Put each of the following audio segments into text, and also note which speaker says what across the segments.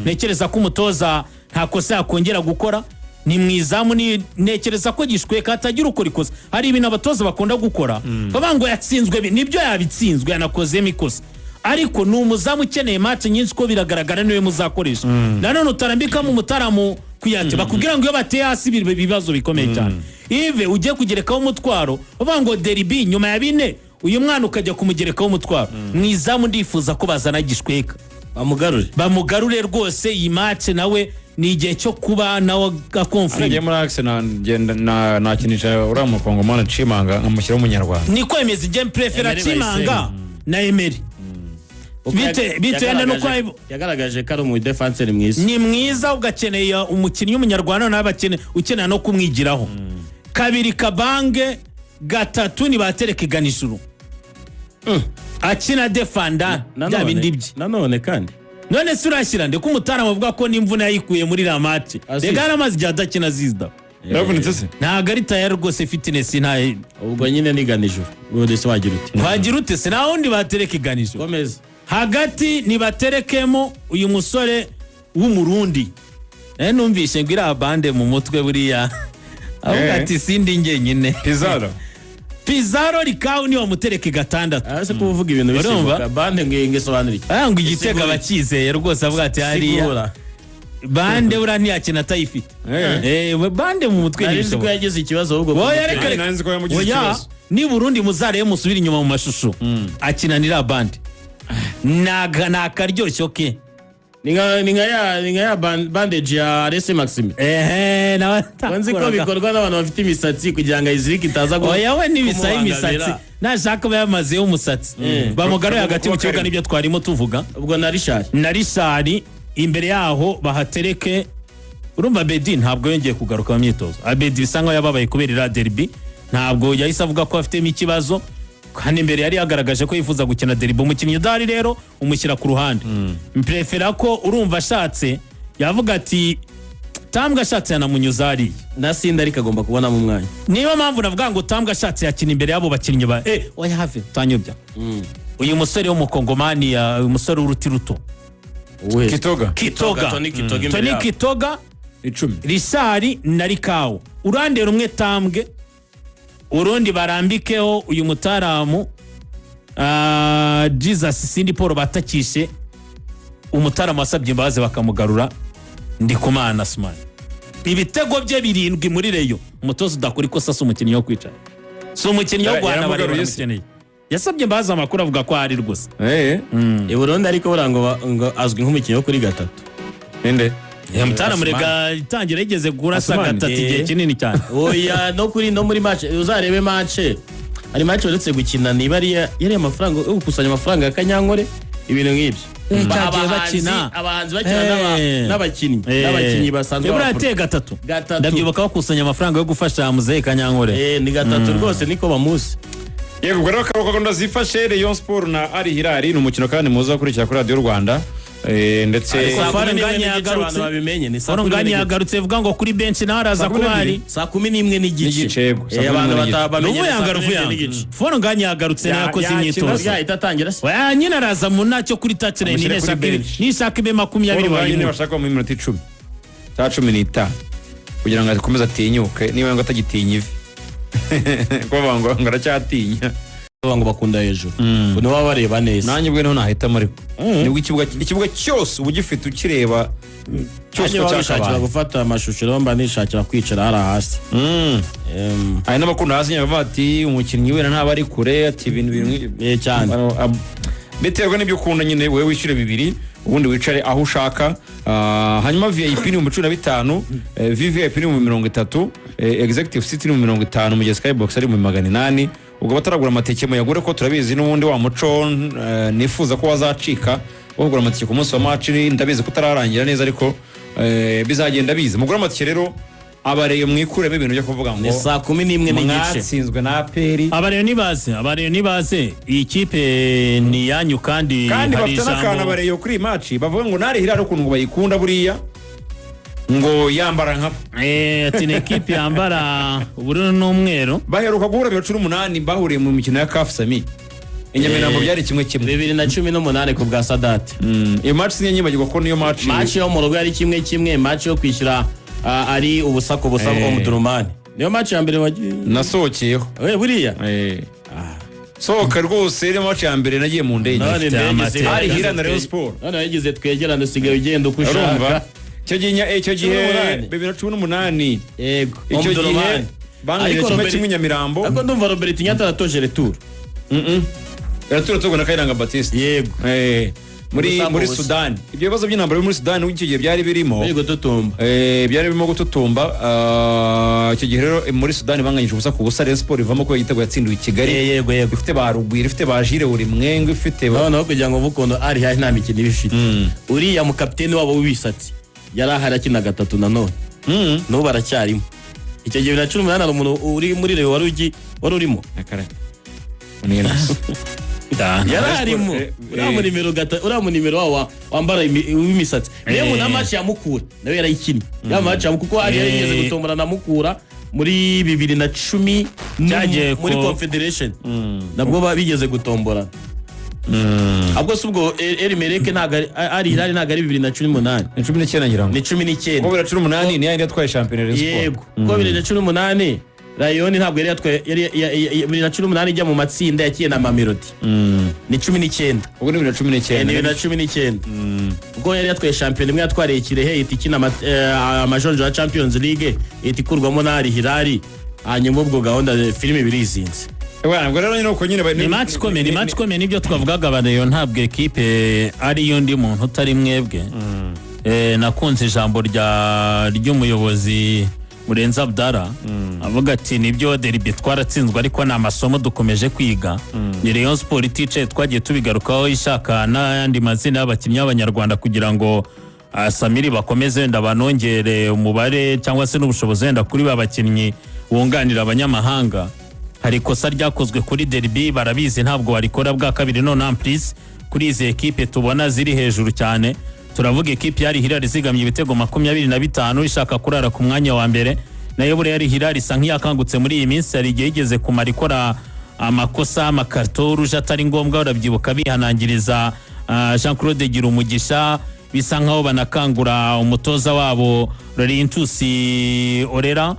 Speaker 1: Ntekereza ko umutoza nta kosa yakongera gukora ni mu izamu. Ni ntekereza ko Gishweka hatagira ukora ikosa. Hari ibintu abatoza bakunda gukora, bavuga ngo yatsinzwe, nibyo yabitsinzwe, yanakozemo ikosa, ariko ni umuzamu ukeneye match nyinshi, ko biragaragara niwe muzakoresha. Nanone utarambikamo umutaramu Kuyate, bakubwira ngo iyo bateye hasi biba ibibazo bikomeye cyane. Ive ugiye kugerekaho umutwaro uvuga ngo derby nyuma ya 4, uyu mwana ukajya kumugerekaho umutwaro mu izamu. Ndifuza ko bazana Gishweka.
Speaker 2: Bamugarure.
Speaker 1: Bamugarure rwose. Iyi match nawe ni igihe cyo kuba nawe aconfirma.
Speaker 3: Nagiye muri axe na nakinisha uriya mukongomani Cimanga, nkamushyiraho umunyarwanda.
Speaker 1: Niko bimeze, njye prefera
Speaker 2: Emery.
Speaker 1: Cimanga na Emery. Bitewe n'uko
Speaker 2: Yagaragaje ko ari umudefanseri mwiza.
Speaker 1: Ni mwiza, ugakeneye umukinnyi w'umunyarwanda nawe ukeneye no kumwigiraho. Kabiri Kabange, gatatu nibatereke Ganijuru akina defanda bya bindi bye.
Speaker 2: Nanone kandi.
Speaker 1: None se urashyira nde ko umutaramu avuga ko n'imvune yayikuye muri iriya match?
Speaker 2: Aziz.
Speaker 1: Rega yaramaze igihe adakina Zizda.
Speaker 3: Yaravunitse se?
Speaker 1: Ntabwo ari tayari rwose, fitness nta.
Speaker 2: Ubwo nyine ni Ganijuru, ubundi se wagira uti?
Speaker 1: Wagira ute se? Nta wundi batereka Ganijuru.
Speaker 2: Komeza.
Speaker 1: Hagati nibaterekemo uyu musore w'umurundi. Numvise ngo iriya bande mu mutwe buriya avuga ati sindi njyenyine.
Speaker 3: Pizarro.
Speaker 1: Pizarro Rikawu niwe wamutereka gatandatu.
Speaker 2: Aha se kuba uvuga ibintu
Speaker 1: Urumva?
Speaker 2: bisimbuka, bande ngo isobanura iki?
Speaker 1: Aya ngo igitego
Speaker 2: Isigura.
Speaker 1: abacyizeye rwose, avuga ati hariya
Speaker 2: Sigura.
Speaker 1: bande buriya ntiyakina atayifite. We bande mu mutwe
Speaker 2: Nari nzi ko
Speaker 1: ntibishoboka.
Speaker 2: yagize ikibazo ahubwo.
Speaker 1: Oya, reka reka.
Speaker 3: Nari nzi ko yamugize
Speaker 1: Oya,
Speaker 3: ikibazo.
Speaker 1: ni Burundi muzarebe, musubire inyuma mu mashusho, akinanira bande ni akaryoshyo ke.
Speaker 2: Ni nka ya bandage ya Rese Maxime.
Speaker 1: Ehe, nawe.
Speaker 2: Nzi ko bikorwa n'abantu bafite imisatsi kugira ngo ayizirike itaza
Speaker 1: Oya, we n'ibisaba
Speaker 2: kumubangamira.
Speaker 1: imisatsi, nashaka aba yamazeho umusatsi. Bamugaruye hagati mu kibuga, nibyo twarimo tuvuga.
Speaker 2: Ubwo na Richard.
Speaker 1: Na Richard imbere yaho bahatereke. Urumva Bedi ntabwo yongeye kugaruka mu myitozo. Abedi bisa nkaho yababaye kubera iriya derby, ntabwo yahise avuga ko afitemo ikibazo, kandi imbere yari yagaragaje ko yifuza gukina derby. Umukinnyi udahari rero umushyira ku ruhande. Mprefera ko urumva ashatse yavuga ati Tambwe ashatse yanamunyuza hariya.
Speaker 2: Na Sinda ariko agomba kubonamo umwanya.
Speaker 1: Niyo mpamvu navuga ngo Tambwe ashatse yakina imbere y'abo bakinnyi ba oya, have tanyobya uyu musore w'umukongomani, uyu musore w'uruti ruto.
Speaker 2: Uwuhe?
Speaker 3: Kitoga.
Speaker 1: Kitoga.
Speaker 2: Tony Kitoga imbere
Speaker 1: Tony
Speaker 2: yabo.
Speaker 1: Kitoga.
Speaker 3: 10.
Speaker 1: Richard na Rikawo, uruhande rumwe Tambwe, urundi barambikeho uyu mutaramu Jesus Sindi Paul. Batakishe umutaramu wasabye imbabazi bakamugarura, Ndikumana Asumani, ibitego bye 7 muri Rayon. Umutoza udakora ikosa si umukinnyi wo kwicara, si umukinnyi wo guhana.
Speaker 3: Yaramugaruye
Speaker 1: Bareba
Speaker 3: se?
Speaker 1: baramukeneye. Yasabye imbabazi, amakuru avuga ko ahari rwose.
Speaker 2: I Burundi ariko buriya ngo azwi nk'umukinnyi wo kuri gatatu.
Speaker 3: Ninde?
Speaker 1: Mutaramu rega itangira yigeze kurasa
Speaker 3: Asumani.
Speaker 1: gatatu igihe kinini cyane.
Speaker 2: Oya, no muri match, uzarebe match, hari match uretse gukina niba ari yari amafaranga yo gukusanya amafaranga ya Kanyankore, ibintu nk'ibyo.
Speaker 1: Cyagiye bakina.
Speaker 2: Abahanzi bakina n'abakinnyi n'abakinnyi basanzwe
Speaker 1: Buriya
Speaker 2: b'abapro.
Speaker 1: yateye gatatu.
Speaker 2: Gatatu.
Speaker 1: Ndabyibuka bakusanya amafaranga yo gufasha muzehe Kanyankore.
Speaker 2: Ni gatatu rwose, niko bamuzi.
Speaker 3: Yego, ubwo rero akaboko gahunda zifashe Rayon Sport na Al Hilal, ni umukino kandi muza gukurikira kuri Radiyo Rwanda. Ndetse
Speaker 2: Saa
Speaker 1: Fall
Speaker 2: 11
Speaker 1: Nganya
Speaker 2: n'igice
Speaker 1: yagarutse.
Speaker 2: abantu babimenye ni saa
Speaker 1: Paul
Speaker 2: kumi
Speaker 1: Nganya
Speaker 2: n'igice.
Speaker 1: yagarutse, vuga ngo kuri bench nawe araza
Speaker 3: Saa kumi
Speaker 1: kuba ari
Speaker 3: n'ebyiri.
Speaker 2: Saa 11 n'igice.
Speaker 3: N'igice, yego. Saa kumi
Speaker 2: Abantu
Speaker 3: n'imwe n'igice.
Speaker 2: batabamenye ni
Speaker 1: Ruvuyanga.
Speaker 2: saa kumi n'ebyiri
Speaker 1: Ruvuyanga
Speaker 2: n'igice.
Speaker 1: Fall Nganya yagarutse nawe, yakoze
Speaker 3: yakina
Speaker 1: imyitozo.
Speaker 2: Yahita atangira se?
Speaker 1: Oya, nyine araza mu ntacyo kuri touchline.
Speaker 3: Amushyire kuri bench.
Speaker 1: Nishaka ibe 20
Speaker 3: Paul Nganya
Speaker 1: wayimuha.
Speaker 3: bashaka mu minota 10 cyangwa 15 kugira ngo akomeze atinyuke, niba ngo atagitinya ivi, kuko bavuga ngo aracyatinya.
Speaker 2: Bavuga ngo bakunda hejuru, ngo nibo baba bareba neza.
Speaker 3: Nanjye ubwe niho nahitamo, ariko nibwo ikibuga cyose uba ugifite ukireba cyose
Speaker 2: Nanjye
Speaker 3: uko
Speaker 2: baba bishakira
Speaker 3: cyakabaye.
Speaker 2: gufata amashusho, rero mba nishakira kwicara hariya hasi.
Speaker 3: Hari n'abakunda hasi nyine, bavuga ati umukinnyi wenda ntaba ari kure, ati ibintu bintu
Speaker 2: Cyane.
Speaker 3: Biterwa n'ibyo ukunda nyine. Wowe wishyure 2, ubundi wicare aho ushaka. Hanyuma VIP ni 15,000, VVIP ni 30,000, executive seat ni 50,000, mu gihe skybox ari mu 800. Ubwo bataragura amatike muyagure, ko turabizi n'ubundi wa muco nifuza ko wazacika wo kugura amatike ku munsi wa match. Ndabizi ko utararangira neza, ariko bizagenda biza. Mugure amatike rero, abareyo mwikuremo ibintu byo kuvuga ngo
Speaker 2: Ni saa 11 n'igice.
Speaker 3: mwatsinzwe na APR.
Speaker 1: Abareyo nibaze, abareyo nibaze, iyi kipe ni iyanyu kandi
Speaker 3: Kandi
Speaker 1: hari
Speaker 3: bafite n'akantu
Speaker 1: ijambo.
Speaker 3: abareyo kuri iyi match bavuga ngo nari Hilal ukuntu ngo bayikunda buriya ngo yambara nkabo.
Speaker 1: Ati ni ekipe yambara ubururu n'umweru.
Speaker 3: Baheruka guhura 2018, bahuriye mu mikino ya CAF sami. I Nyamirambo byari 1-1.
Speaker 2: 2018 ku bwa Sadate.
Speaker 3: Iyo match sinyibagirwa ko niyo match.
Speaker 2: Match yo mu rugo yari 1-1, match yo kwishyura ari ubusa ku busa bwo Omdurman. Niyo match ya mbere wagiye?
Speaker 3: Nasohokeyeho.
Speaker 2: We buriya.
Speaker 3: Sohoka rwose, niyo match ya mbere nagiye mu ndege.
Speaker 2: None indege
Speaker 3: Hari Hilal na Rayon Sport.
Speaker 2: None yagize twegerane, usigaye ugenda uko
Speaker 3: Urumva
Speaker 2: ushaka.
Speaker 3: Icyo gihe icyo gihe
Speaker 2: 18.
Speaker 3: 2018.
Speaker 2: Yego.
Speaker 3: Icyo gihe
Speaker 2: Omdurman.
Speaker 3: banganyije
Speaker 2: Ariko
Speaker 3: 1-1 i Nyamirambo.
Speaker 2: Ariko ndumva Robert Nyata aratoje retour.
Speaker 3: Retour tugona na Kayiranga Baptiste.
Speaker 2: Yego.
Speaker 3: Muri
Speaker 2: Ubusa
Speaker 3: muri
Speaker 2: ku busa.
Speaker 3: Sudani, ibyo bibazo by'intambara yo muri Sudani icyo gihe byari birimo.
Speaker 2: Bari gututumba.
Speaker 3: Byari birimo gututumba. Icyo gihe rero muri Sudani banganyije 0-0, Rayon Sport ivamo ko igitego yatsindiwe i Kigali.
Speaker 2: Yego yego.
Speaker 3: Ifite ba Rugwiro, ifite ba Jire Urimwengu, ifite
Speaker 2: Noneho kugira ngo uve ukuntu Al Hilal nta mikino iba ifite, uriya mukapiteni wabo w'ibisatsi yari ahari akina gatatu nanone. N'ubu aracyarimo. Icyo gihe 2018 hari umuntu uri muri Rayon wari urimo.
Speaker 3: Akara. Ni nasi.
Speaker 2: Yari arimo. Uriya mu nimero uriya mu nimero wabo wambara w'imisatsi niyo muntu. Match ya Mukura nawe yarayikinnye, ya match ya Mukura, kuko hari yari yigeze gutombora na Mukura muri 2010
Speaker 1: Cyagiye
Speaker 2: muri Confederation, nabwo bigeze gutombora. Ahubwo si ubwo El Merreikh ntabwo ari Hilal, ntabwo ari 2018.
Speaker 3: Ni 19 ngira ngo.
Speaker 2: Ni 19.
Speaker 3: Kuko 2018 ni yandi yatwaye shampiyona Rayon Sport.
Speaker 2: Yego, kuko 2018 Rayon ntabwo yari yatwaye, yari 2018 ijya mu matsinda yakiye na Mamelodi. Ni 19.
Speaker 3: Ubwo ni bibiri na cumi
Speaker 2: Ni
Speaker 3: n'icyenda.
Speaker 2: 2019, ubwo yari yatwaye shampiyona imwe, yatwariye Kirehe, ihita ikina amajonjo ya Champions League, ihita ikurwamo na Al Hilal. Hanyuma ubwo gahunda filime birizinze.
Speaker 3: Bwana, ubwo rero nyine uko nyine
Speaker 1: Ni match ikomeye, ni match ikomeye. Nibyo twavugaga, Rayon ntabwo ekipe ari y'undi muntu utari mwebwe. Nakunze ijambo ry'umuyobozi Murenzi Abdara, avuga ati: "Nibyo, derby twaratsinzwe, ariko ni amasomo dukomeje kwiga." Ni Rayon Sport iticaye, twagiye tubigarukaho, ishaka n'ayandi mazina y'abakinnyi b'Abanyarwanda kugira ngo Samiri bakomeze wenda banongere umubare cyangwa se n'ubushobozi wenda kuri ba bakinnyi bunganira abanyamahanga. Hari ikosa ryakozwe kuri derby, barabizi, ntabwo barikora bwa kabiri. None en plus kuri izi ekipe tubona ziri hejuru cyane, turavuga ekipe yari Hilal izigamye ibitego 25, ishaka kurara ku mwanya wa mbere. Nayo buriya yari Hilal isa nk'iyakangutse muri iyi minsi. Hari igihe yigeze kumara ikora amakosa, amakarito rouge atari ngombwa, urabyibuka, bihanangiriza Jean Claude Girumugisha, bisa nkaho banakangura umutoza wabo Laurentus Orera,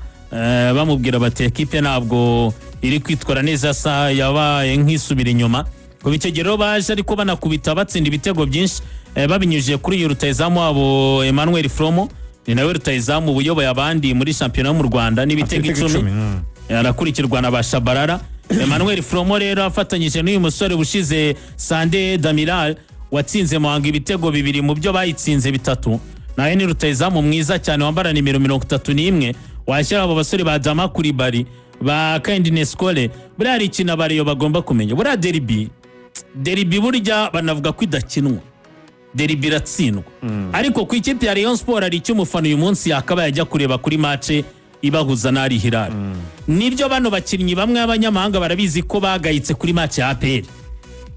Speaker 1: bamubwira bati: "Ekipe ntabwo iri kwitwara neza, sa yabaye nk'isubira inyuma." Kuva icyo gihe rero baje ariko banakubita batsinda ibitego byinshi, babinyujije kuri uyu rutayizamu wabo Emmanuel Fromo. Ni nawe rutayizamu uyoboye abandi muri shampiyona yo mu Rwanda n'ibitego
Speaker 3: Afite
Speaker 1: 10.
Speaker 3: 10.
Speaker 1: Arakurikirwa na ba Shabarara. Emmanuel Fromo rero afatanyije n'uyu musore ushize Sande Damiral watsinze Muhanga ibitego bibiri mu byo bayitsinze bitatu, nawe ni rutayizamu mwiza cyane wambara nimero 31. Washyira abo basore ba Dama Kuribari, ba Kindness Kole. Buriya hari ikintu abariyo bagomba kumenya: buriya derby burya banavuga ko idakinwa, derby iratsindwa. Ariko ku ikipe ya Rayon Sport hari icyo umufana uyu munsi yakabaye ajya kureba kuri match ibahuza na Al Hilal. Nibyo, bano bakinnyi bamwe b'abanyamahanga barabizi ko bagayitse kuri match ya APR.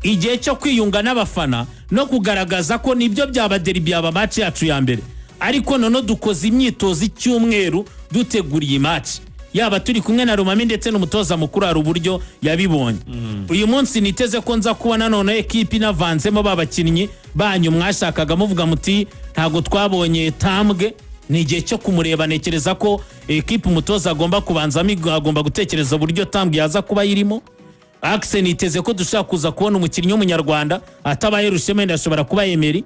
Speaker 1: Igihe cyo kwiyunga n'abafana no kugaragaza ko nibyo byaba derby, yaba match yacu ya mbere, ariko noneho dukoze imyitozo icyumweru dutegura iyi match, yaba turi kumwe na Romami ndetse n'umutoza mukuru, hari uburyo yabibonye. Uyu munsi niteze ko nza kubona noneho ekipi inavanzemo ba bakinnyi banyu mwashakaga, muvuga muti: "Ntabwo twabonye Tambwe." Ni igihe cyo kumureba. Ntekereza ko ekipi umutoza agomba kubanzamo, agomba gutekereza uburyo Tambwe yaza kuba ayirimo. Axe niteze ko dushobora kuza kubona umukinnyi w'Umunyarwanda atabaye Rushema, wenda ashobora kuba Emery.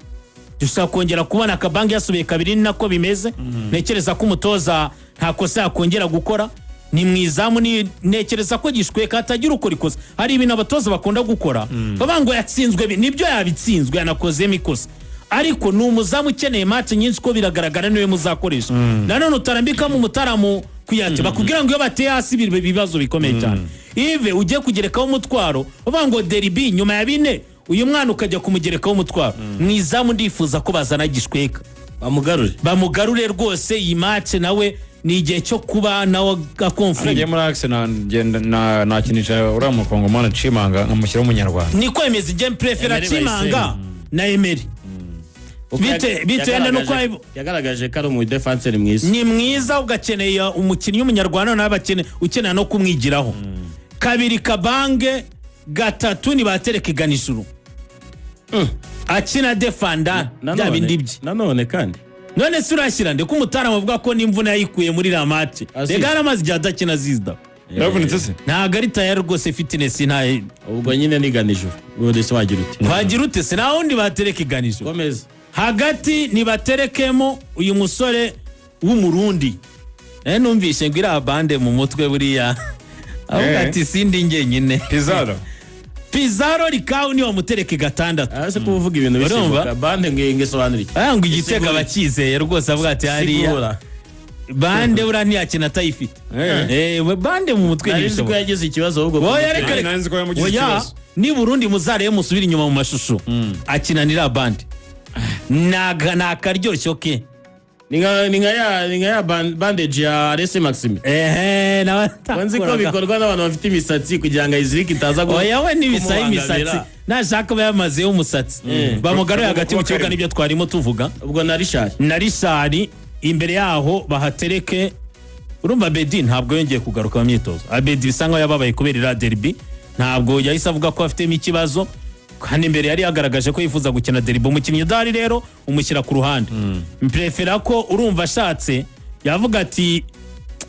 Speaker 1: Dushobora kongera kubona Kabange yasubiye kabiri, ni nako bimeze. Ntekereza ko umutoza nta kosa yakongera gukora. Ni mu izamu, ntekereza ko Gishweka hatagira ukora ikosa. Hari ibintu abatoza bakunda gukora, bavuga ngo yatsinzwe nibyo yabitsinzwe, yanakozemo ikosa, ariko ni umuzamu ukeneye match nyinshi, ko biragaragara niwe muzakoresha. Nanone utarambikamo umutaramu Kuyate, bakubwira ngo iyo bateye hasi biba ibibazo bikomeye cyane. Ive ugiye kugerekaho umutwaro uvuga ngo derby nyuma ya bine, uyu mwana ukajya kumugerekaho umutwaro mu izamu. Ndifuza ko bazana Gishweka.
Speaker 2: Bamugarure.
Speaker 1: Bamugarure rwose. Iyi match nawe ni igihe cyo kuba nawe
Speaker 3: Nagiye
Speaker 1: akonfirima.
Speaker 3: Muri axe nakinisha uriya mukongomani Cimanga, nkamushyiraho Umunyarwanda.
Speaker 1: Niko bimeze, njye prefera
Speaker 2: Emery
Speaker 1: Cimanga
Speaker 2: Bayisenge.
Speaker 1: na Emery. Bitewe n'uko
Speaker 2: Yagaragaje ko ari umudefanseri mwiza.
Speaker 1: Ni mwiza, ugakeneye umukinnyi w'Umunyarwanda nawe ukeneye no kumwigiraho. Kabiri, Kabange. Gatatu nibatereke Ganijuru akina defanda bya bindi bye.
Speaker 2: Nanone kandi.
Speaker 1: None se urashyira nde ko umutaramu avuga ko n'imvune yayikuye muri iriya match?
Speaker 2: Aziz.
Speaker 1: Rega yaramaze igihe adakina Zizda.
Speaker 3: Yaravunitse se?
Speaker 1: Ntabwo ari tayari rwose, fitness nta.
Speaker 2: Ubwo nyine ni Ganijuru, ubundi se wagira uti?
Speaker 1: Wagira ute se? Nta wundi batereka Iganijuru.
Speaker 2: Komeza.
Speaker 1: Hagati nibaterekemo uyu musore w'Umurundi. Numvise ngo iriya bande mu mutwe buriya avuga ati sindi njyenyine.
Speaker 3: Pizarro.
Speaker 1: Pizarro Rikawu niwe wamutereka gatandatu.
Speaker 2: Aha se kuba uvuga ibintu
Speaker 1: Urumva?
Speaker 2: bisimbuka bande ngo isobanura iki?
Speaker 1: Aya ngo igitego
Speaker 2: Isigura.
Speaker 1: abacyizeye rwose, avuga ati hariya
Speaker 2: Sigura.
Speaker 1: bande buriya ntiyakina atayifite. Bande mu mutwe
Speaker 2: Nari nzi ko
Speaker 1: ntibishoboka.
Speaker 2: yagize ikibazo ahubwo.
Speaker 1: Oya, reka reka.
Speaker 3: Nari nzi ko yamugize
Speaker 1: Oya,
Speaker 3: ikibazo.
Speaker 1: ni Burundi muzarebe, musubire inyuma mu mashusho, akinanira bande ni akaryoshyo ke.
Speaker 2: Ni nka ya bandage ya Arese Maxime.
Speaker 1: Ehe, nawe.
Speaker 2: Nzi ko bikorwa n'abantu bafite imisatsi kugira ngo ayizirike itaza
Speaker 1: Oya, we ntibisaba
Speaker 2: kumubangamira.
Speaker 1: imisatsi, nashaka aba yamazeho umusatsi. Bamugaruye hagati mu kibuga, nibyo twarimo tuvuga.
Speaker 2: Ubwo na Richard.
Speaker 1: Na Richard imbere yaho bahatereke. Urumva Bedi ntabwo yongeye kugaruka mu myitozo. Abedi bisa nkaho yababaye kubera iriya derby, ntabwo yahise avuga ko afitemo ikibazo, kandi imbere yari yagaragaje ko yifuza gukina derby. Umukinnyi udahari rero umushyira ku ruhande. Mprefera ko urumva ashatse yavuga ati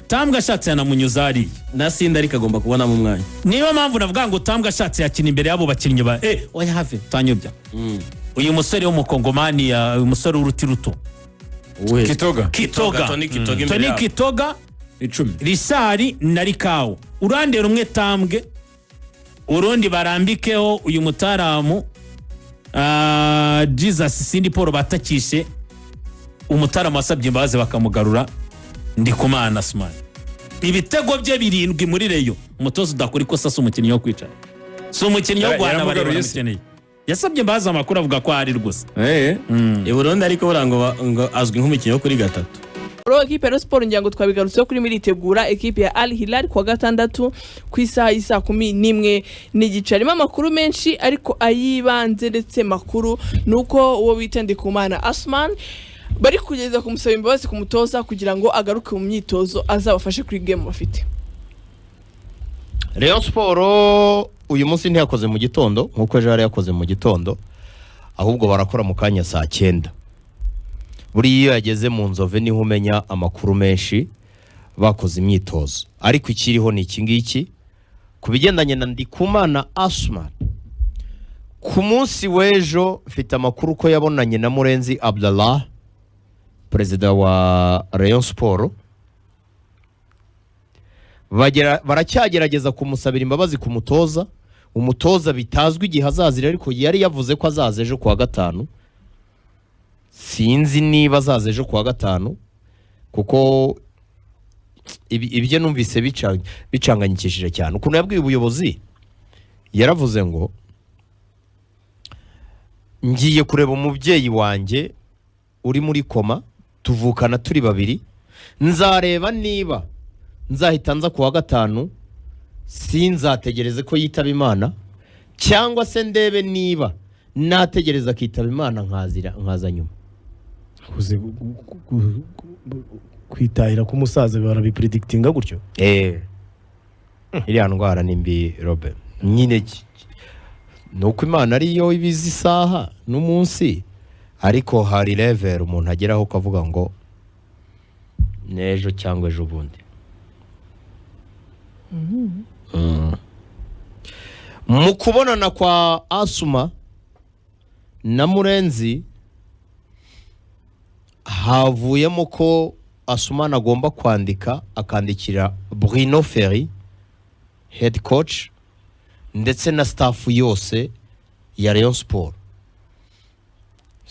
Speaker 1: Tambwe ashatse yanamunyuza hariya.
Speaker 2: Na Sinda ariko agomba kubonamo umwanya.
Speaker 1: Niyo mpamvu navuga ngo Tambwe ashatse yakina imbere y'abo bakinnyi ba oya, have tanyobya uyu musore w'Umukongomani, uyu musore w'uruti ruto.
Speaker 2: Uwuhe?
Speaker 3: Kitoga.
Speaker 1: Kitoga.
Speaker 2: Tony Kitoga imbere
Speaker 1: Tony
Speaker 2: yabo.
Speaker 1: Kitoga.
Speaker 3: 10.
Speaker 1: Richard na Rikawu urande rumwe, Tambwe urundi, barambikeho uyu mutaramu Jesus Sindi Paul batakishe umutaramu wasabye imbabazi bakamugarura, Ndikumana Asumani. Ibitego bye 7 muri Rayon. Umutoza udakora ikosa si umukinnyi wo kwicara, si umukinnyi wo guhana abareba.
Speaker 3: Yaramugaruye se?
Speaker 1: Baramukeneye. Yasabye imbabazi, amakuru avuga ko ari rwose.
Speaker 2: I Burundi ariko buriya ngo azwi nk'umukinnyi wo kuri gatatu.
Speaker 4: Ro ekipe ya Rayon Sport ngira ngo twabigarutseho kuri miritegura ekipe ya Al Hilal kuwa gatandatu ku isaha y'isaa 11:30. Harimo amakuru menshi ariko ayibanze ndetse makuru ni uko uwo bita Ndikumana Asman bari kugeza kumusaba imbabazi ku mutoza kugira ngo agaruke mu myitozo azabafashe kuri game bafite.
Speaker 5: Rayon Sport uyu munsi ntiyakoze mu gitondo nk'uko ejo yari yakoze mu gitondo, ahubwo barakora mu kanya saa 9. Buriya iyo yageze mu Nzove niho umenya amakuru menshi, bakoze imyitozo. Ariko ikiriho ni iki ngiki ku bigendanye na Ndikumana Asman: ku munsi w'ejo mfite amakuru ko yabonanye na Murenzi Abdallah, perezida wa Rayon Sport. Baracyagerageza kumusabira imbabazi ku mutoza. Umutoza bitazwi igihe azazira, ariko yari yavuze ko azaza ejo kuwa gatanu. Sinzi niba azaza ejo kuwa gatanu, kuko ibyo numvise bicanganyikishije cyane ukuntu yabwiye ubuyobozi. Yaravuze ngo ngiye kureba umubyeyi wanjye uri muri koma, tuvukana turi babiri, nzareba niba nzahita nza kuwa gatanu, sinzategereze ko yitaba Imana, cyangwa se ndebe niba nategereza akitaba Imana nkazira nkaza nyuma.
Speaker 6: Uzi kwitahira k'umusaza barabipredictinga gutyo?
Speaker 5: Iriya ndwara ni mbi robe nyine, ni uko Imana ariyo ibizi isaha n'umunsi, ariko hari level umuntu ageraho ukavuga ngo n'ejo cyangwa ejo bundi. Mu kubonana kwa Asuma na Murenzi havuyemo ko Asumani agomba kwandika, akandikira Bruno Ferry, head coach, ndetse na staff yose ya Rayon Sport.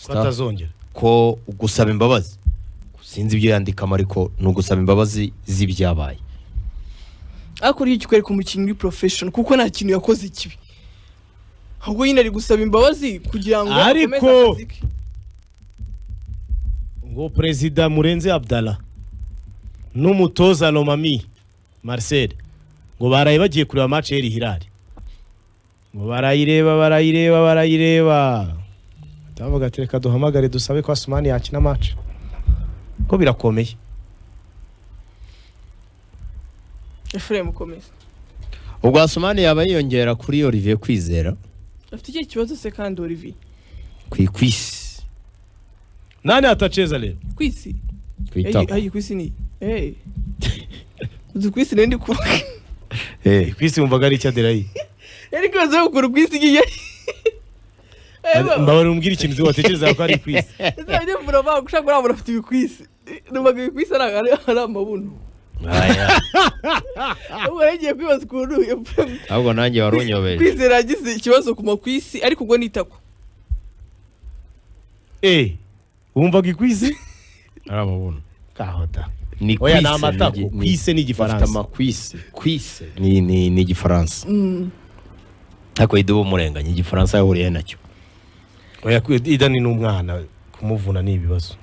Speaker 6: Ko atazongera.
Speaker 5: Ko gusaba imbabazi, sinzi ibyo yandikamo, ariko ni ugusaba imbabazi z'ibyabaye.
Speaker 4: Ariko uriya kikwereka umukinnyi uri professional, kuko nta kintu yakoze kibi, ahubwo nyine ari gusaba imbabazi kugira ngo akomeze akazi ke.
Speaker 6: Ngo perezida Murenzi Abdallah n'umutoza Lomami Marcel ngo baraye bagiye kureba match y'Al Hilal, ngo barayireba barayireba barayireba, ndavuga ati reka duhamagare dusabe ko Asumani yakina match, ko birakomeye.
Speaker 4: Ephraim, ukomeze.
Speaker 5: Ubwo Asumani yaba yiyongera kuri Olivier Kwizera.
Speaker 4: Afite ikihe kibazo se kandi Olivier?
Speaker 5: Ku ikwisi.
Speaker 6: Nani atacheza leo?
Speaker 4: Kwisi.
Speaker 5: Ku itako.
Speaker 4: Ayi kwisi ni. Eh. Uzi kwisi ndi kuvuga.
Speaker 5: Eh.
Speaker 6: Kwisi wumvaga ari icyo Adelaide.
Speaker 4: Yari kwibaza ukuntu kwisi igiye.
Speaker 6: Mbabara umbwira ikintu watekereza ko ari kwisi.
Speaker 4: Nzajya mvura ba gushaka urabona afite ibikwisi. Numvaga ibikwisi ari amabuno.
Speaker 5: Aya.
Speaker 4: Ubwo yagiye kwibaza ukuntu
Speaker 5: Ahubwo nanjye warunyobeje.
Speaker 4: Kwizera yagize ikibazo ku makwisi ariko ubwo nitako.
Speaker 6: Eh. Wumvaga ikwisi?
Speaker 5: Ari amabuno.
Speaker 6: Kahota.
Speaker 5: Ni
Speaker 6: Oya ni amatako. Kwise ni igifaransa.
Speaker 5: Bafite amakwisi. Kwise ni igifaransa. Ariko idubu murenganye igifaransa yahuriye nacyo.
Speaker 6: Oya Idani ni umwana kumuvuna ni ibibazo.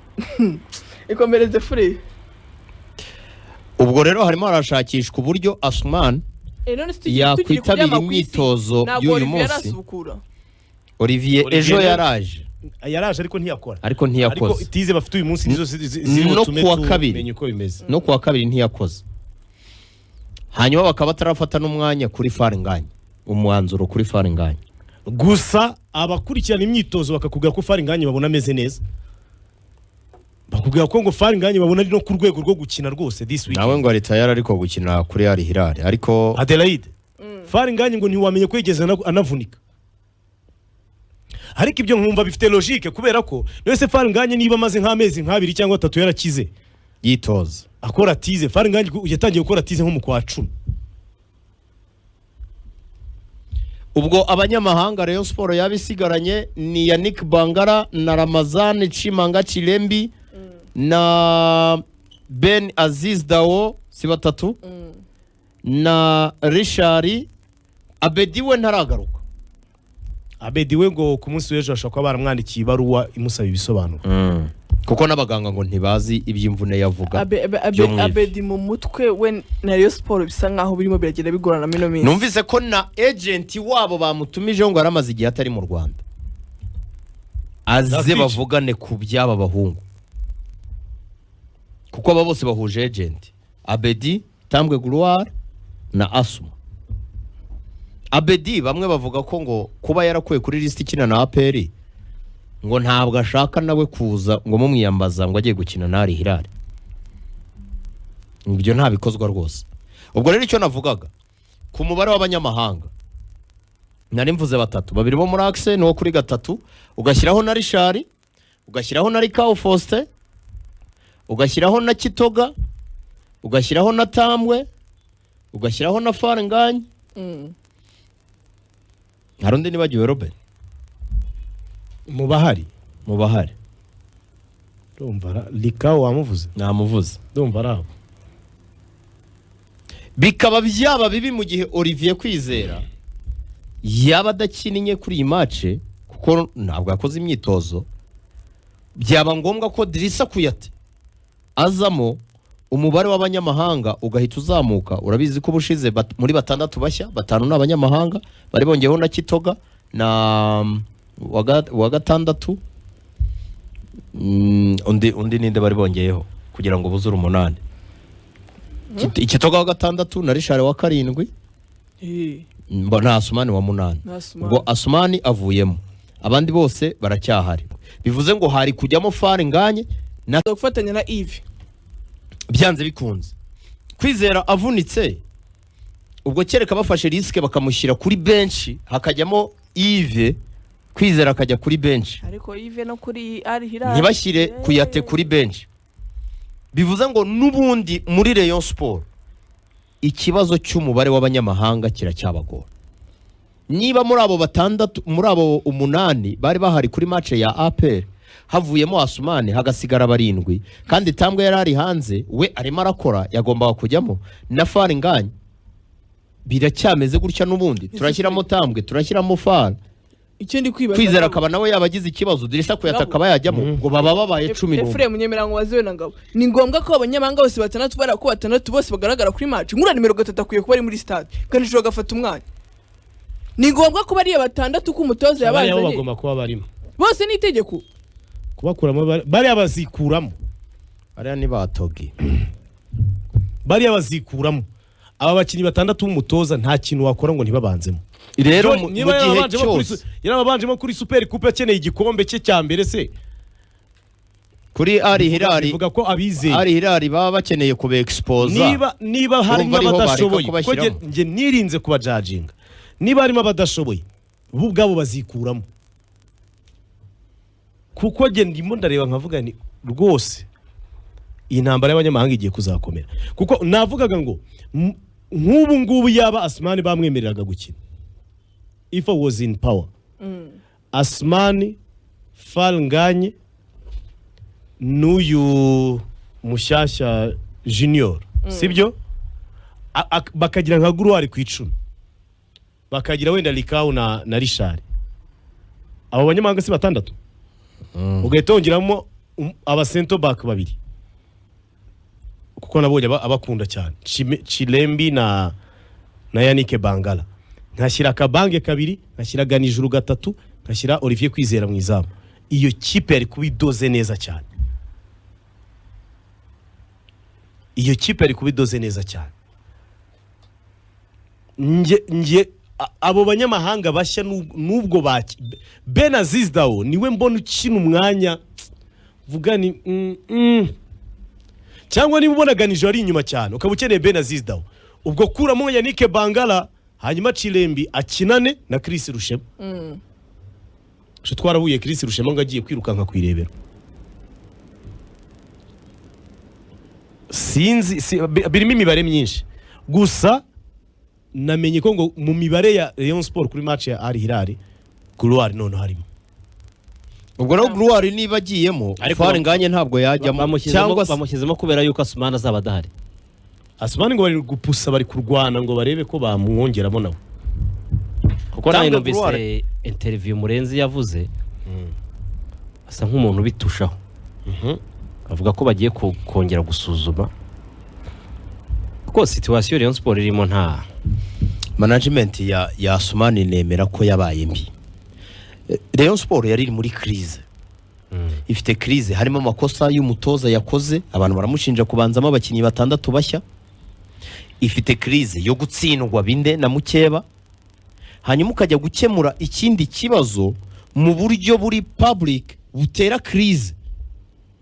Speaker 4: Ikomereze fure.
Speaker 5: Ubwo rero harimo harashakishwa uburyo Asman yakwitabira imyitozo y'uyu munsi. Olivier ejo yaraje
Speaker 6: ariko ntiyakora.
Speaker 5: Ariko ntiyakoze.
Speaker 6: Ariko tize bafite uyu munsi nizo ziri butume tumenye uko bimeze.
Speaker 5: No kuwa kabiri ntiyakoze. Hanyuma bakaba batarafata n'umwanya kuri Faringanya. Umwanzuro kuri Faringanya.
Speaker 6: Gusa abakurikirana imyitozo bakakubwira ko Faringanya babona ameze neza. Bakubwira ko ngo Faringanya babona ari no ku rwego rwo gukina rwose this week.
Speaker 5: Nawe ngo ari tayari ariko gukina kuri Al Hilal ariko
Speaker 6: Adelaide. Faringanya ngo ntiwamenye ko yigeze anavunika. Ariko ibyo nkumva bifite logique kubera ko wese Faringanya niba amaze nk'amezi nk'abiri cyangwa atatu yarakize
Speaker 5: yitoza
Speaker 6: akora tize. Faringanya yatangiye gukora tize nko mu kwa 10.
Speaker 5: Ubwo abanyamahanga Rayon Sport yabisigaranye ni Yannick Bangara na Ramazan Chimanga Chilembi na Ben Aziz Dawo si batatu na Richard Abedi we ntaragaruka.
Speaker 6: Abedi we ngo ku munsi w'ejo ashobora kuba baramwandikiye ibaruwa imusaba ibisobanuro.
Speaker 5: Kuko n'abaganga ngo ntibazi iby'imvune yavuga.
Speaker 4: Abedi mu mutwe we na Rayon Sport bisa nkaho birimo biragenda bigorana mino minsi.
Speaker 5: Numvise ko na agent wabo bamutumijeho ngo aramaze igihe atari mu Rwanda. Aze bavugane ku byaba bahungu. Kuko aba bose bahuje agent. Abedi, Tambwe Gloire na Asuma. Abedi bamwe bavuga ko ngo kuba yarakuye kuri list ikina na APR ngo ntabwo ashaka nawe kuza ngo mumwiyambaza ngo agiye gukina na Al Hilal. Ibyo nta bikozwa rwose. Ubwo rero icyo navugaga ku mubare w'abanyamahanga nari mvuze batatu, babiri bo muri Axe no kuri gatatu, ugashyiraho na Richard, ugashyiraho na Rikau Faustin, ugashyiraho na Kitoga, ugashyiraho na Tambwe, ugashyiraho na Faringanya. Harundi nibagiwe Robert.
Speaker 6: Mubahari. Ndumva Likao wamuvuze.
Speaker 5: Namuvuze.
Speaker 6: Ndumva arabo.
Speaker 5: Bikaba byaba bibi mu gihe Olivier Kwizera yaba adakinnye kuri iyi match kuko ntabwo yakoze imyitozo. Byaba ngombwa ko Drissa Kuyate azamo, umubare w'abanyamahanga ugahita uzamuka. Urabizi ko ubushize muri batandatu bashya, batanu n'abanyamahanga bari bongeyeho na Kitoga na wa gatandatu undi ninde bari bongeyeho kugira ngo buzure umunani. Kitoga wa gatandatu na Richard wa karindwi na Asumani wa munani. Ubwo Asumani avuyemo abandi bose baracyahari. Bivuze ngo hari kujyamo Faringanye na
Speaker 4: gufatanya na Yves
Speaker 5: byanze bikunze. Kwizera avunitse ubwo kereka bafashe risk bakamushyira kuri bench hakajyamo Yves, Kwizera akajya kuri bench.
Speaker 4: Ariko Yves no kuri Al Hilal
Speaker 5: ntibashyire Kuyate kuri bench. Bivuze ngo nubundi muri Rayon Sport ikibazo cy'umubare w'abanyamahanga kiracyabagora. Niba muri abo batandatu, muri abo umunani bari bahari kuri match ya APR havuyemo Asumani hagasigara barindwi, kandi Tambwe yari ari hanze we arimo arakora yagombaga kujyamo na Faringanya. Biracyameze gutya nubundi turashyiramo Tambwe, turashyiramo Far.
Speaker 4: Ikindi kwibaza
Speaker 5: Kwizera akaba nawe yabagize ikibazo, Drissa Kuyate akaba yajyamo ngo baba babaye 11.
Speaker 4: Efrem Munyemerango waziwe na Ngabo. Ni ngombwa ko abanyamahanga bose batandatu bara ko batandatu bose bagaragara kuri match. Nkura nimero 3 akwiye kuba ari muri stade kandi ejo gafata umwanya. Ni ngombwa ko bariya batandatu ko umutoza yabanzanye
Speaker 6: bagomba kuba barimo.
Speaker 4: Bose ni itegeko.
Speaker 6: Kubakuramo bariya bazikuramo.
Speaker 5: Bariya ni batogi.
Speaker 6: Bariya bazikuramo. Aba bakinnyi batandatu b'umutoza nta kintu wakora ngo ntibabanzemo.
Speaker 5: Rero mu
Speaker 6: Niba
Speaker 5: gihe
Speaker 6: yarabanjemo kuri
Speaker 5: cyose
Speaker 6: yarabanjemo kuri Super Coupe akeneye igikombe cye cya mbere se,
Speaker 5: kuri Al Hilal,
Speaker 6: bivuga ko abizeye
Speaker 5: Al Hilal baba bakeneye kube expose.
Speaker 6: Niba harimo
Speaker 5: Urumva ariho bareka
Speaker 6: abadashoboye, kuko
Speaker 5: kubashyiramo.
Speaker 6: nge nirinze kubajajinga, niba harimo abadashoboye bo ubwabo bazikuramo, kuko nge ndimo ndareba nkavuga ni rwose iyi ntambara y'abanyamahanga igiye kuzakomera, kuko navugaga ngo nk'ubu ngubu yaba Asmani bamwemereraga gukina, if I was in power, Asmani Falnganye n'uyu mushyashya Junior, sibyo, bakagira nka Guruwari ku 10, bakagira wenda Likawu na Richard, abo banyamahanga si batandatu, ugahita wongeramo abasento back babiri, kuko nabonye abakunda cyane Chilembi na Yannick Bangala, nkashyira Kabange kabiri, nkashyira Ganijuru gatatu, nkashyira Olivier Kwizera mu izamu, iyo kipe yari kuba idoze neza cyane. Iyo kipe yari kuba idoze neza cyane. Nge abo banyamahanga bashya nubwo baki Ben Aziz Dawo niwe mbona ukina umwanya vuga ni Cyangwa niba ubona Ganijuru ari inyuma cyane ukaba ukeneye Ben Aziz Dawo, ubwo kuramo Yannick Bangala, hanyuma Chilembi akinane na Chris Rushema. Twarahuye Chris Rushema ngo agiye kwirukanka ku irebero, sinzi birimo imibare myinshi, gusa namenye ko ngo mu mibare ya Rayon Sport kuri match ya Al Hilal, Gloire none harimo.
Speaker 5: Ubwo rero Gloire niba agiyemo,
Speaker 7: Ariko
Speaker 5: Faringanye ntabwo yajyamo, cyangwa se
Speaker 7: bamushyizemo kubera yuko Asumani azaba adahari.
Speaker 6: Asumani ngo bari gupusa, bari kurwana ngo barebe ko bamwongeramo nawe.
Speaker 7: Kuko nawe
Speaker 5: Cyangwa
Speaker 7: numvise
Speaker 5: Gloire.
Speaker 7: interview Murenzi yavuze, asa nk'umuntu ubitushaho, avuga ko bagiye kongera gusuzuma kuko situation Rayon Sport irimo nta
Speaker 5: management ya Asumani nemera ko yabaye mbi. Rayon Sport yari iri muri crise, ifite crise, harimo amakosa y'umutoza yakoze, abantu baramushinja kubanzamo abakinnyi batandatu bashya, ifite crise yo gutsindwa binde na mukeba, hanyuma ukajya gukemura ikindi kibazo mu buryo buri public butera crise,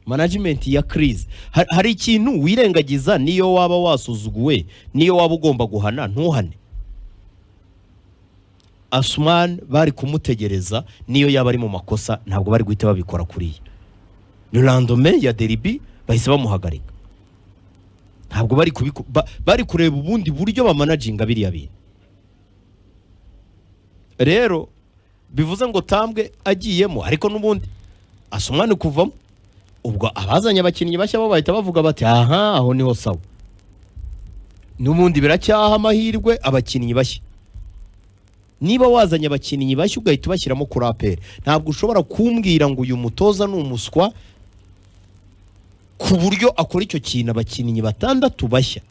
Speaker 5: management ya crise. Hari ikintu wirengagiza, niyo waba wasuzuguwe, niyo waba ugomba guhana ntuhane. Asumani bari kumutegereza, niyo yaba ari mu makosa ntabwo bari guhita babikora kuriya. Le lendemain ya derby bahise bamuhagarika, ntabwo bari bari kureba ubundi buryo bamanaginga biriya bintu. Rero bivuze ngo Tambwe agiyemo, ariko n'ubundi Asumani kuvamo, ubwo abazanye abakinnyi bashya bo bahita bavuga bati aha aho niho sawa, n'ubundi biracyaha amahirwe abakinnyi bashya. Niba wazanye abakinnyi bashya ugahita ubashyiramo kuri APR, ntabwo ushobora kumbwira ngo uyu mutoza ni umuswa ku buryo akora icyo kintu abakinnyi batandatu bashya.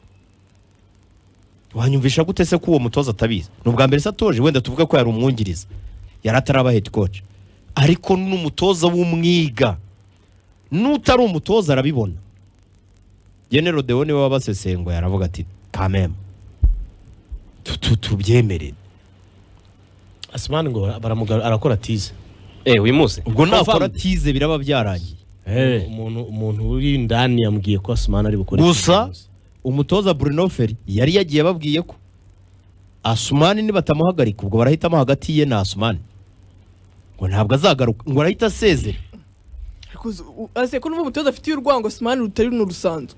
Speaker 5: Wanyumvisha gute se ko uwo mutoza atabizi? Ni ubwa mbere se atoje, wenda tuvuge ko yari umwungiriza, yari ataraba head coach, ariko n'umutoza w'umwiga n'utari umutoza arabibona. General Deo niwe wabasesenguye aravuga ati kameme tubyemere.
Speaker 6: Asumani ngo arakora tize.
Speaker 7: Uyu munsi
Speaker 5: ubwo nakora tize biraba byarangiye.
Speaker 6: Umuntu uri ndani yambwiye ko Asumani ari bukore.
Speaker 5: Gusa umutoza Bruno Ferry yari yagiye ababwiye ko Asumani nibatamuhagarika ubwo barahitamo hagati ye na Asumani, ngo ntabwo azagaruka, ngo arahita asezera.
Speaker 4: Ase ko n'umutoza afitiye urwango Asumani rutari n'urusanzwe,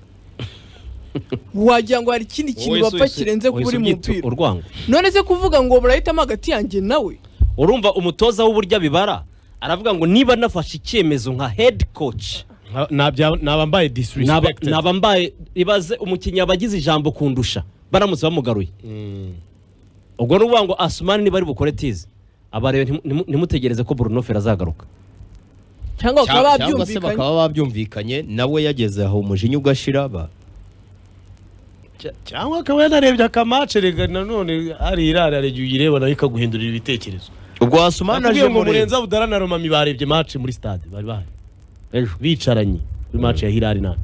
Speaker 4: wagira ngo hari ikindi kintu bapfa kirenze kuba uri mu mupira.
Speaker 7: Urwango
Speaker 4: none se kuvuga ngo barahitamo hagati yanjye nawe,
Speaker 7: urumva umutoza w'uburyo abibara aravuga ngo niba nafashe icyemezo nka head coach
Speaker 6: naba mbaye disrespected,
Speaker 7: naba mbaye ibaze umukinnyi abagize ijambo kundusha baramutse bamugaruye. Ubwo n'uvuga ngo Asumani niba ari bukore tize abarebe ntimutegereze ko Bruno Ferry azagaruka,
Speaker 4: cyangwa
Speaker 5: bakaba babyumvikanye nawe yageze aho umujinya ugashira ba
Speaker 6: cyangwa akaba yanarebye akamace rega nanone ari irara regiye uyireba nayo ikaguhindurira ibitekerezo.
Speaker 5: Ubwo Asumani aje
Speaker 6: ngo Murenzi Abdallah na Romami barebye match muri stade, bari bahari ejo bicaranye kuri match ya Hilal na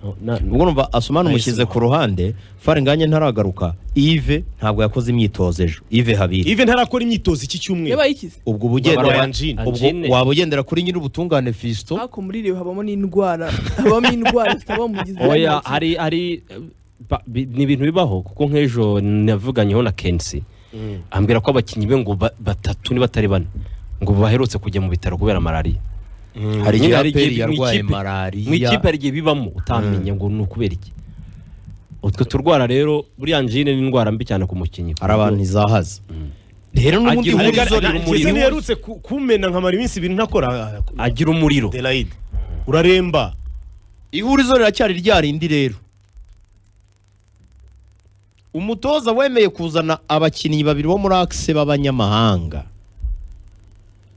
Speaker 5: Ubwo urumva Asumani umushyize ku ruhande, Faringanye ntaragaruka, Yves ntabwo yakoze imyitozo ejo, Yves Habiri.
Speaker 6: Yves ntarakora imyitozo iki cyumweru.
Speaker 4: Yabaye ikize.
Speaker 5: Ubwo uba ugendera
Speaker 6: Barwaye angine.
Speaker 5: Ubwo
Speaker 7: Angine.
Speaker 5: waba ugendera kuri nyir'ubutungane Fiston.
Speaker 4: Ariko muri Rayon habamo n'indwara, habamo indwara zitaba mu gihe.
Speaker 7: Oya, hari ni ibintu bibaho, kuko nk'ejo navuganyeho na Kensi, ambwira ko abakinnyi be ngo batatu niba atari bane ngo baherutse kujya mu bitaro kubera malariya.
Speaker 5: Hari igihe
Speaker 7: Nyine hari
Speaker 5: APR
Speaker 7: igihe mu
Speaker 5: yarwaye
Speaker 7: ikipe-
Speaker 5: malariya.
Speaker 7: Mu ikipe hari igihe bibamo utamenya ngo ni ukubera iki. Utwo turwara rero, buriya angine ni indwara mbi cyane ku mukinnyi.
Speaker 5: Hari abantu izahaza rero n'ubundi
Speaker 7: Agira
Speaker 5: ihurizo
Speaker 7: umuriro.
Speaker 5: riri
Speaker 6: Ngeze
Speaker 5: muri
Speaker 6: ntiherutse kumena nkamara iminsi 2 ntakora.
Speaker 7: Agira umuriro.
Speaker 6: Adelaide uraremba.
Speaker 5: Ihurizo riracyari rya rindi rero. Umutoza wemeye kuzana abakinnyi babiri bo muri axe b'abanyamahanga,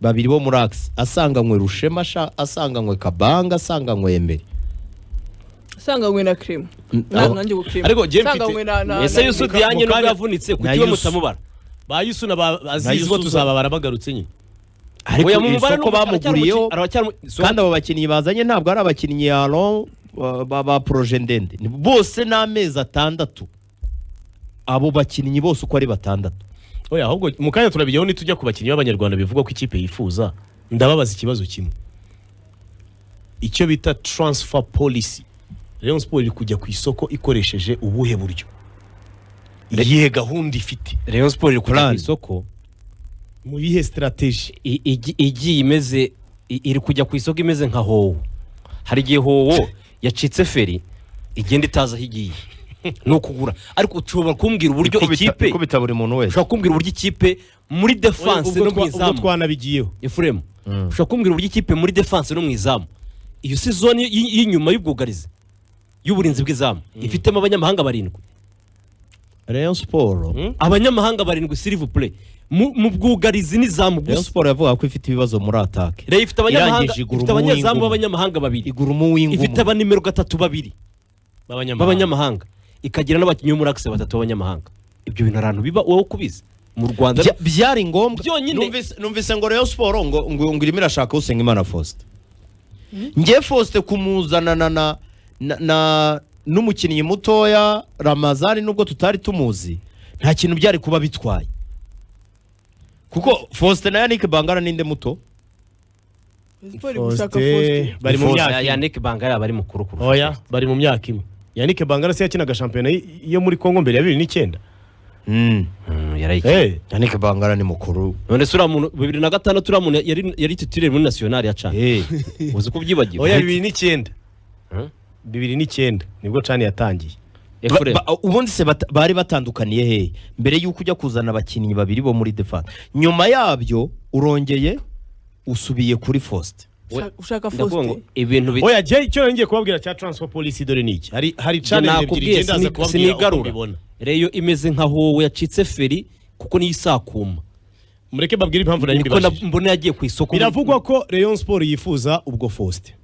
Speaker 5: babiri bo muri axe, asanganywe Rushema, asanganywe Kabanga, asanganywe Emery,
Speaker 4: Asanganywe na Creme. Ntabwo nanjye ngo Creme.
Speaker 6: Ariko njye mfite-
Speaker 4: Asanganywe na
Speaker 7: Ese Yusu Diagne nubwo yavunitse,
Speaker 5: Na
Speaker 7: kuki we
Speaker 5: Yusu.
Speaker 7: mutamubara?
Speaker 6: Ba Yusu na ba
Speaker 5: Na
Speaker 6: Aziz bo
Speaker 5: Yusu
Speaker 6: tuzababara bagarutse nyine.
Speaker 5: Ariko
Speaker 7: Oya, mumubara
Speaker 5: isoko
Speaker 7: n'ubu aracyari
Speaker 5: bamuguriyeho, kandi abo bakinnyi bazanye ntabwo ari abakinnyi ya Ron ba projet ndende. Bose ni amezi 6, abo bakinnyi bose uko ari 6.
Speaker 6: Oya, ahubwo mu kanya turabijyaho nitujya ku bakinnyi b'abanyarwanda bivugwa ko ikipe yifuza. Ndababaza ikibazo kimwe, icyo bita transfer policy. Rayon Sport iri kujya ku isoko ikoresheje ubuhe buryo? Iyihe gahunda ifite?
Speaker 7: Rayon Sport iri kujya ku
Speaker 5: Plan.
Speaker 7: isoko
Speaker 6: Mu bihe strategy?
Speaker 7: Igiye imeze, iri kujya ku isoko imeze nka howo. Hari igihe howo yacitse feri igenda itazi aho igiye, ni ukugura. Ariko ushobora kumbwira uburyo ikipe
Speaker 5: Ikubita buri muntu wese.
Speaker 7: ushobora kumbwira uburyo ikipe muri defense
Speaker 6: Ubwo
Speaker 7: no mu
Speaker 6: ubwo
Speaker 7: izamu
Speaker 6: twanabigiyeho.
Speaker 7: Efuremu, ushobora kumbwira uburyo ikipe muri defense no mu izamu, iyo si zone y'inyuma y'ubwugarizi y'uburinzi bw'izamu, ifitemo abanyamahanga 7?
Speaker 5: Rayon Sport
Speaker 7: Abanyamahanga 7, s'il vous plaît, mu bwugarizi n'izamu
Speaker 5: Rayon
Speaker 7: gusa.
Speaker 5: Sport yavuga ko ifite ibibazo muri attaque.
Speaker 7: Rayon ifite abanyamahanga,
Speaker 5: Irangije igura
Speaker 7: ifite abanyezamu
Speaker 5: umuwinga umwe.
Speaker 7: b'abanyamahanga 2,
Speaker 5: Igura umuwinga
Speaker 7: ifite
Speaker 5: umwe.
Speaker 7: abanimero 3 babiri
Speaker 6: b'abanyamahanga,
Speaker 7: b'abanyamahanga, ikagira n'abakinnyi bo muri axe 3 b'abanyamahanga. Ibyo bintu ahantu biba wowe kubizi mu Rwanda?
Speaker 5: Byari ngombwa.
Speaker 7: Byonyine.
Speaker 5: Numvise ngo Rayon Sport ngo irimo irashaka Usengimana Faustin. Nge Faustin kumuzana na n'umukinnyi mutoya Ramazani, nubwo tutari tumuzi, nta kintu byari kuba bitwaye, kuko Faustin na Yannick Bangara ninde muto?
Speaker 4: Sport iri gushaka
Speaker 6: Faustin
Speaker 4: Faustin.
Speaker 6: bari mu
Speaker 5: Faustin.
Speaker 6: myaka imwe.
Speaker 7: Yannick Bangara aba ari mukuru kurusha.
Speaker 6: Oya, bari mu myaka imwe. Yannick Bangara se yakinaga shampiyona yo muri Congo mbere ya 2009?
Speaker 7: Yarayikina.
Speaker 6: Eh,
Speaker 5: Yannick Bangara ni mukuru.
Speaker 7: None se uriya muntu 2006, uriya muntu yari titulaire muri national ya CHAN. Uzi ko ubyibagiwe?
Speaker 6: Oya, 2009.
Speaker 7: Hmm?
Speaker 6: 2009 nibwo CHAN yatangiye.
Speaker 7: Efuremu.
Speaker 5: Ubundi se bari batandukaniye hehe mbere y'uko ujya kuzana abakinnyi babiri bo muri defense? Nyuma yabyo urongeye usubiye kuri Faustin.
Speaker 4: Ushaka
Speaker 7: Ndavuga ngo
Speaker 4: Faustin.
Speaker 7: ibintu
Speaker 6: Oya, jye icyo nari ngiye kubabwira cya transfer policy dore ni iki. Hari
Speaker 7: Njye
Speaker 6: challenge ebyiri
Speaker 7: nakubwiye
Speaker 6: ngenda ndaza kubabwira uko
Speaker 7: sinigarura.
Speaker 6: mbibona.
Speaker 7: Reyo imeze nka howo yacitse feri, kuko niyo isakuma.
Speaker 6: Mureke babwire impamvu nari
Speaker 7: Niko
Speaker 6: mbibajije.
Speaker 7: mbona yagiye ku isoko.
Speaker 6: Biravugwa ko Rayon Sport yifuza ubwo Faustin,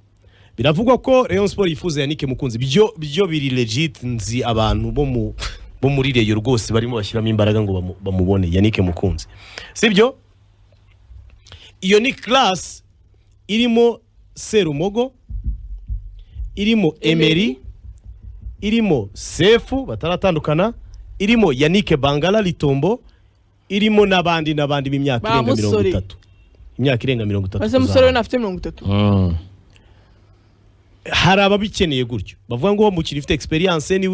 Speaker 6: biravugwa ko Rayon Sport yifuza Yannick Mukunzi. Byo biri legit, nzi abantu bo muri Rayon rwose barimo bashyiramo imbaraga ngo bamubone Yannick Mukunzi, sibyo? Iyo ni class irimo Serumogo, irimo Emery, irimo Sefu bataratandukana, irimo Yannick Bangala Litombo, irimo n'abandi n'abandi b'imyaka
Speaker 4: Ba
Speaker 6: irenga mirongo
Speaker 4: Musore.
Speaker 6: itatu, imyaka irenga 30
Speaker 4: Ese musore we
Speaker 6: kuzamura.
Speaker 4: ntafite 30?
Speaker 6: Hari ababikeneye gutyo, bavuga ngo uwo mukino ufite experience niba